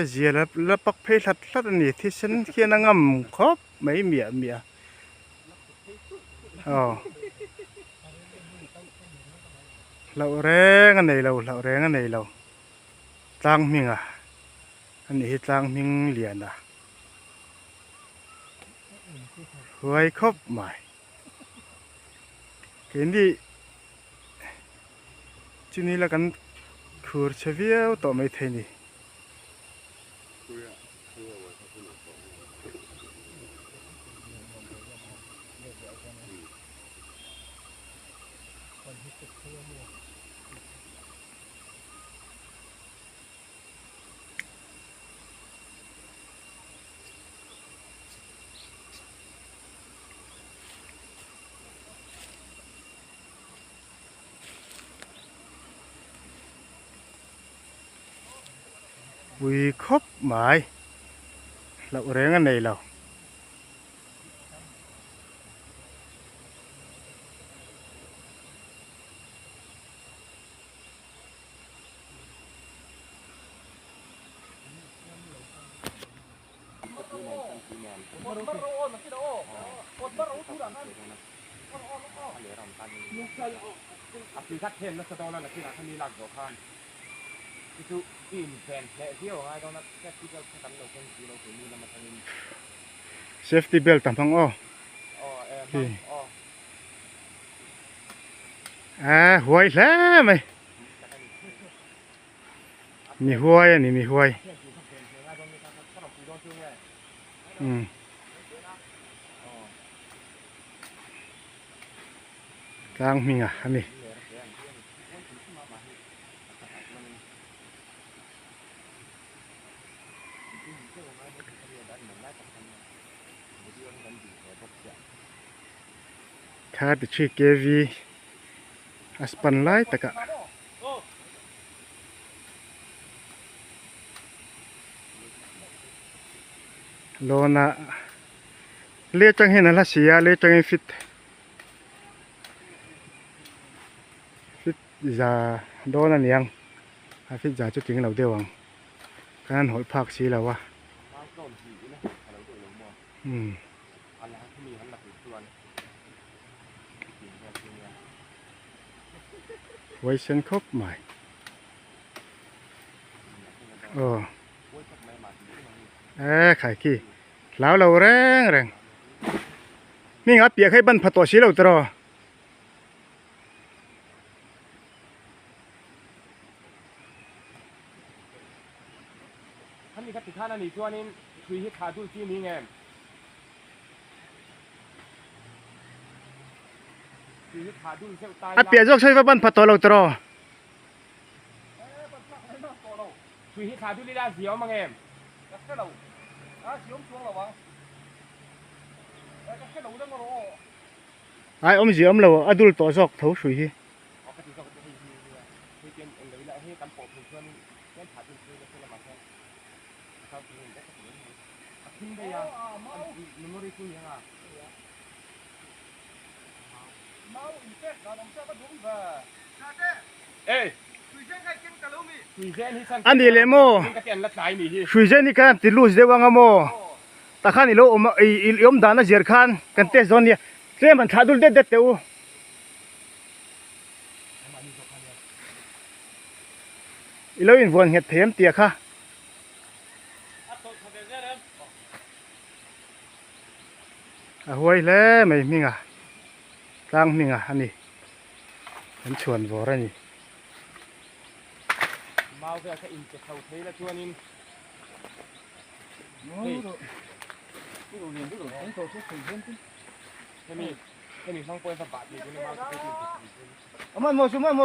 Zial la pak phei hlat hlat a ni thisen khian a ngam khawp mai miah miah a aw hlauh reng a nei lo hlauh reng a nei lo tlang hming a ani hi tlang hming lian a huai khawp mai keini chini la kan khur chhe viau tawh maithei a ni. Pui khawp mai hlauh reng a nei lo. Safety belt a hmang aw a huai hle mai mi huai a ni mi huai umm tlang hming a ani. 33 kv a span lai takah lawn a le atang hian a hla si a le atangin fit fit za dawn a niang a fit za chu tling lo deuh ang kan hawlh phak si lo a umm. Huaisen khawp mai aw e khai khi hlau lo reng reng hming a piah kha i ban pha tawh si lo tiraw. A piah zawk sawi va ban pha tawh lo tiraw? Ai awmzia awm lo a dul tawh zawk tho hrui hi. A nih leh maw Hruizen hi khan ti loose deuh anga maw tah khan ilo awm i awm dan a zir khan kan test dawn nia tlem han thlah dul det det teh u. Ilo invuan nghet thei em tia kha. A huai hle mai hminga tlang hminga a ni an chhuan vawr a ni. Mau vel kha inpe chho thei la chuanin hei hemi hemi hmang pawhin va bah thei chu ni mau te pawh chu inpe thei chu ni.